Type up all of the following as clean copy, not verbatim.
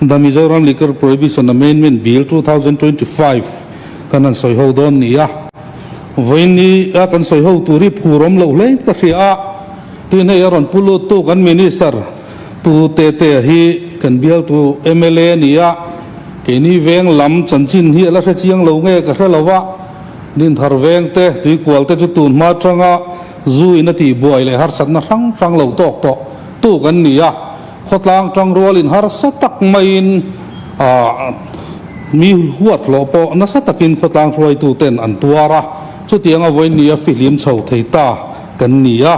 The Mizoram Liquor Prohibition Amendment Bill 2025 kan han sawi ho dawn ni a. Vawiin ni a kan sawi ho tur hi phur awm loh hle ka hria a, tin hei a rawn pu lut tu kan Minister Pu Tetea hi kan bialtu mla a ni a, keini veng lam chanchin hi a la hre chiang lo nge ka hre lo a, Dinthar veng te, Tuikual te chu tun hma atanga zu in a tih buai leh harsatna hrang hrang lo tawk tawh tu kan ni a, khawtlang tangrualin harsa tak maiin mi huat hlawh pawh nasa takin khawtlang hruaitu ten an tuar a, chutianga vawiin a fihlim chho thei ta kan ni a.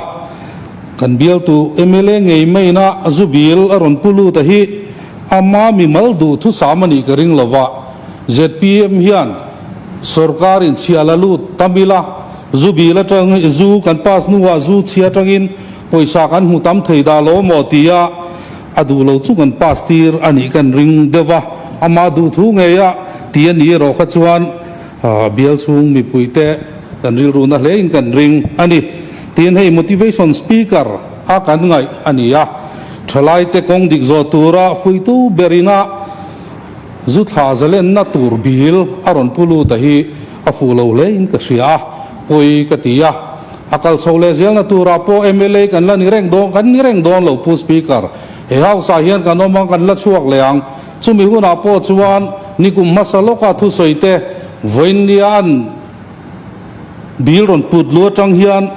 Kan bialtu mla ngei maina zu bil a rawn pu lut a hi ama mimal duh thusam a nih ka ring lova, zpm hian sorkarin chhia la lut tam ila, zu bil atang zu kan pass hnuah zu chhia atangin Pawisa kan hmu tam thei dah lo maw tia a duh lo chu kan pass tir a nih kan ring deuh a, amah duh thu ngei a ti a ni erawh kha chuan bial chhung mipuite kan rilruhna hle in kan ring a ni. Tin hei motivation speaker a kan ngaih a ni a, thalaite kawng dik zawh tura fuitu berin a zu thla zalenna tur bil a rawn pu lut a hi a fuh lo hle in ka hria a, pawi ka ti a. A kal chho leh zelna turah pawh mla kan la ni reng dawn, kan ni reng dawn lo Pu Speaker. He House ah hian kan awm ang, kan la chhuak leh ang. Chumi hunah pawh chuan nikum hmasa lawka thusawi te vawiin nia an bill rawn put lu atang hian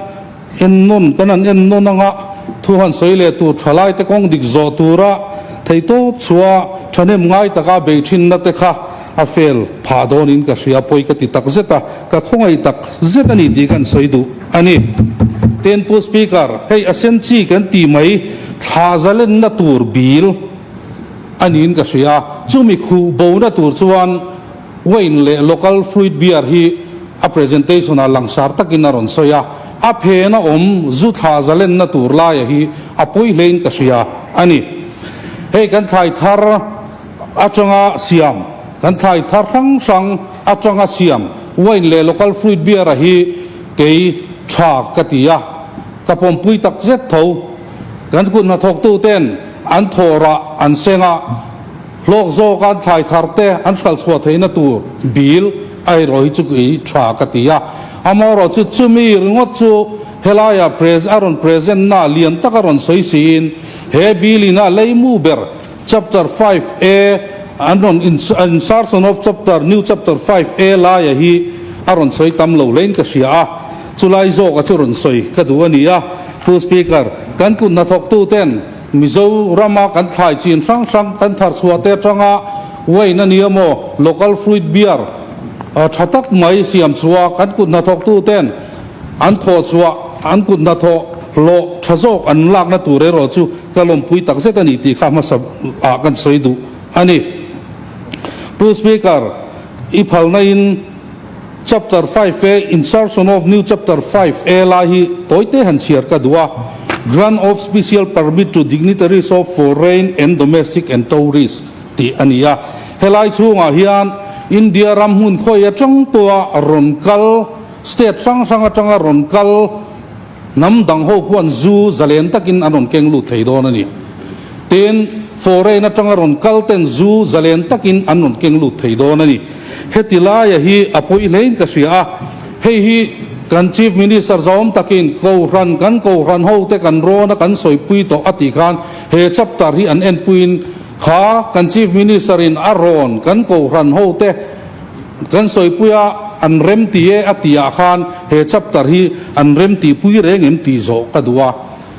ennawn kan han ennawn anga thu han sawi leh tur thalai te kawng dik zawh tura theihtawp chhuah thahnem ngai taka bei thinna te kha a fel phah dawnin ka hria pawi ka ti tak zet a, ka khawngaih tak zet a ni tih kan sawi duh a ni. Tin Pu Speaker, hei a sen chi kan tih mai thla zalenna tur bil a niin ka hria a, chumi khuh bona tur chuan wine leh local fruit beer hi a presentation ah langsar takin a rawn sawi a, a phena awm zu thla zalenna tur laia hi a pawi hlein ka hria a ni. Hei kan thlai thar. Atanga siam, Kan thlai thar hrang hrang atanga siam wine leh local fruit beer a hi kei tha ka ti a, ka pawmpui tak zet tho. Kan kut hnathawktu ten an thawhrah an seng a, hlawk zawk an thlai thar te an hral chhuah theihna tur bil a erawh hi chu kei tha ka ti a. Amaherawh chu chumi ringawt chu helaia a rawn present na lian tak a rawn sawi siin he bill in a leimu ber Chapter 5A an rawn insertion of chapter new chapter 5A laia hi a rawn sawi tam lo hlein ka hria a, chulai zawka chu rawn sawi ka duh a ni a. Pu Speaker, kan kut hnathawktu ten Mizo rama kan thlai chin hrang hrang kan thar chhuah te atanga wine a ni emaw local fruit beer tha tak mai siam chhuah kan kut hnathawktu ten an thawh chhuah an kut hnathawh hlawh tha zawk an lakna tur erawh chu Ka lawmpui tak zet a ni tih kha hmasa ah kan sawi duh a ni. Pu Speaker, i phalna in Chapter 5A, Insertion of New Chapter 5A lai hi tawite han chhiar ka duh a, Grant of Special Permit to Dignitaries of Foreign and Domestic and Tourists tih a ni a. Helai chhungah hian India ram hmun khawi atang pawha rawn kal, state hrang hrang atanga rawn kal, Hnam dang ho khuan zu zalen takin an rawn keng lut thei dawn a ni. Tin, foreign atanga rawn kal ten zu zalen takin an rawn keng lut thei dawn a ni. Heti laia hi a pawi hlein ka hria a, hei hi kan Chief Minister zahawm takin Kohhran kan Kohhran hote kan rawn a kan sawipui tawh a tih khan he chapter hi an enpuiin kha kan Chief Minister in a rawn kan Kohhran hote Kan sawipui a, an rem ti e a tih ah khan he chapter hi an rem tih pui reng em tih zawh ka duh a.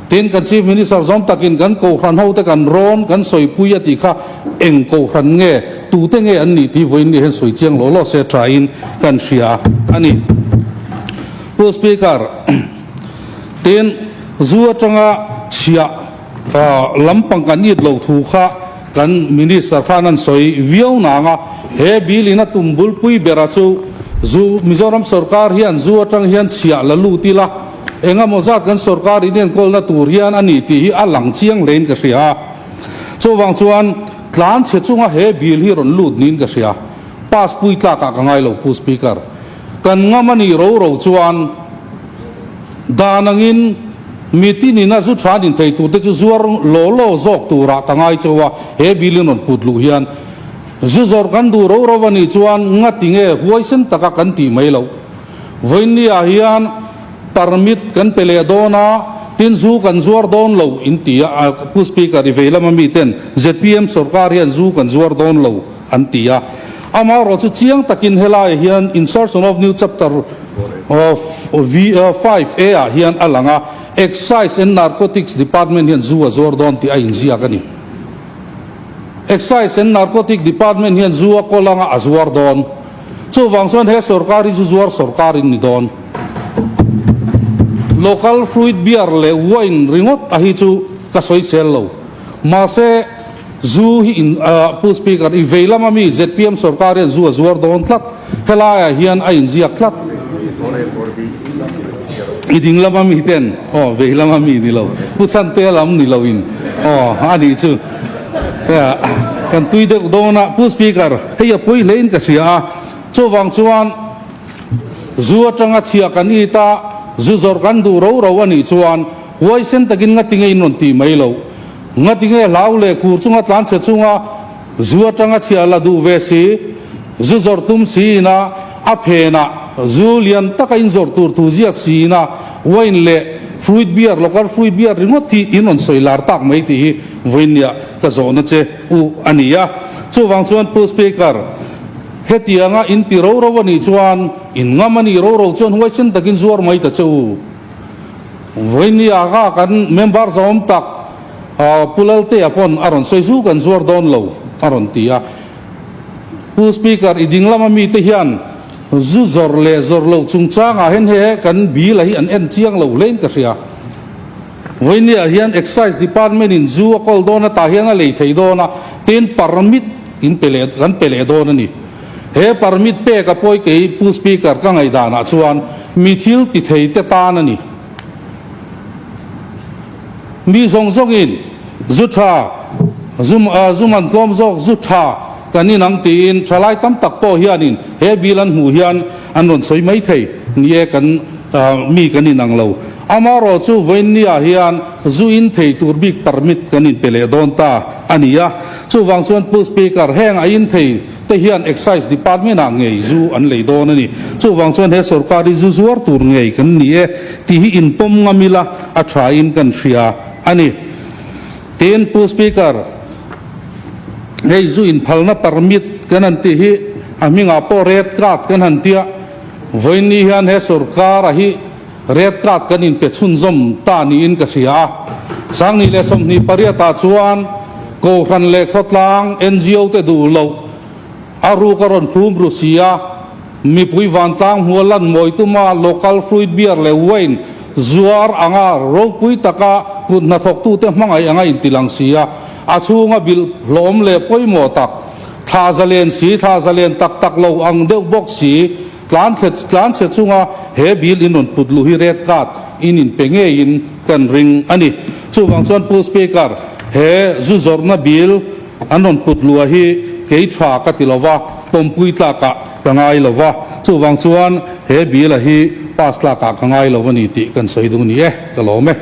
Tin, kan Chief Minister zawm takin kan Kohhran hote kan rawn kan sawipui a tih kha eng Kohhran nge, tute nge an nih tih vawiin ni hian sawi chiang law law se thain kan hria a ni. Pu Speaker, tin, zu atanga chhiah lampang kan it lo thu kha Kan Minister khan an sawi viau nang a, he bill in a tum bulpui bera chu zu Mizoram sorkar hian zu atang hian chhiah la lut ila, engemaw zat kan sorkar in enkawlna tur hian a ni tih hi a lang chiang hlein ka hria a. Chuvang chuan tlan chhe chunga he bill hi rawn lut niin ka hria. Pass pui tlakah ka ngai lo Pu Speaker. Kan ngam a nih ro ro chuan dan angin. Mi tinin a zu than in thei tur te chu zuar law law zawk turah ka ngai chauh a, he bill in rawn put luh hian zu zawrh kan duh ro ro a nih chuan ngati nge huaisen taka kan tih mai loh. Vawiinni ah hian permit kan pe leh dawn a, tin zu kan zuar dawn lo in ti a, Pu Speaker i vei lama mi ten zpm sorkar hian zu kan zuar dawn lo an ti a. Amaherawh chu chiang takin helaiah hian insertion of new chapter 5A ah hian a lang a, Excise and Narcotics Department hian zu a zuar dawn tih a inziak a ni. Excise and Narcotic Department hian zu a kawl anga a zuar dawn. Chuvang chuan he sorkar hi zu zuar sorkar in ni dawn. Local fruit beer leh wine ringawt a hi chu ka sawisel lo. Mahse, zu hi in Pu Speaker, i vei lama mi zpm sorkar hian zu a zuar dawn tlat. Helaiah hian a inziak tlat. I ding lama mi ten, aw vei lama mi ni lo, Pu Chhantea lam ni lo in, aw a nih chu. Kan tui deuh dawn a, Pu Speaker, hei a pawi hle in ka hria a, chuvang chuan zu atanga chhiah kan it a, zu zawrh kan duh ro ro a nih chuan huaisen takin ngatinge in rawn tih mai loh? Ngatinge hlau leh khur chunga tlanchhe chunga zu atanga chhiah la duh ve si, zu zawrh tum siin a, a phenah zu lian taka in zawrh tur thu ziak siin a, wine leh fruit beer, local fruit beer ringawt hi in rawn sawi lar tak mai tih hi vawinia ka zawhna che u a ni a. Chuvang chuan Pu Speaker, hetianga in ti ro ro a nih chuan in ngam a nih ro ro chuan huaisen takin zuar mai ta che u. Vawinia kha kan member zawm tak Pu Laltea pawn a rawn sawi zu kan zuar dawn lo a rawn ti a. Pu Speaker, i ding lama mite hian zu zawrh leh zawrh loh chungchangah hian he kan bill a hi an en chiang lo hlein ka hria. Vawinia hian Excise Department in zu a kawl dawn a tah hian a lei thei dawn a, tin permit in pe leh kan pe leh dawn a ni. He permit pek a pawi kei Pu Speaker ka ngaihdanah chuan mi thil ti thei te tan a ni. Mi zawng zawngin zu tha, zu zu man tlawm zawk zu tha kan inang tiin thalai tam tak pawh hianin he bill an hmuh hian an rawn sawi mai thei ni e kan mi kan inang lo. Amaherawh chu vawiinniah hian zu in thei tur bik permit kan inpe leh dawn ta a ni a. Chuvang chuan Pu Speaker, heng a in thei te hian Excise Department ah ngei zu an lei dawn a ni. Chuvang chuan he sorkar hi zu zuar tur ngei kan ni e tih hi inpawm ngam ila a tha in kan hria a ni. Tin, Pu Speaker, hei zu inphalna permit kan han tih hi a hmingah pawh red card kan han tia, vawiinni hian he sorkar a hi Red card kan inpe chhunzawm ta niin ka hria a. 2028 ah chuan Kohhran leh Khawtlang ngo te duh loh a ruk a rawn phum ru si a, mipui vantlang hmua lan mawi tuma local fruit beer leh wine zuar anga ropui taka kut hnathawktute hmangaih anga intilang si a, a chhunga bilh hlawm leh pawimawh tak, thla zalen si, thla zalen tak tak lo ang deuh bawk si, Tlanchhe chunga he bill in rawn put luh hi red card in inpe ngeiin kan ring a ni. Chuvang chuan Pu Speaker, he zu zawrhna bill an rawn put luh a hi kei tha ka ti lova, pawmpui tlakah ka ngai lova. Chuvang chuan he bill a hi pass tlakah ka ngai lo a ni tih kan sawi duh ni e, ka lawm e.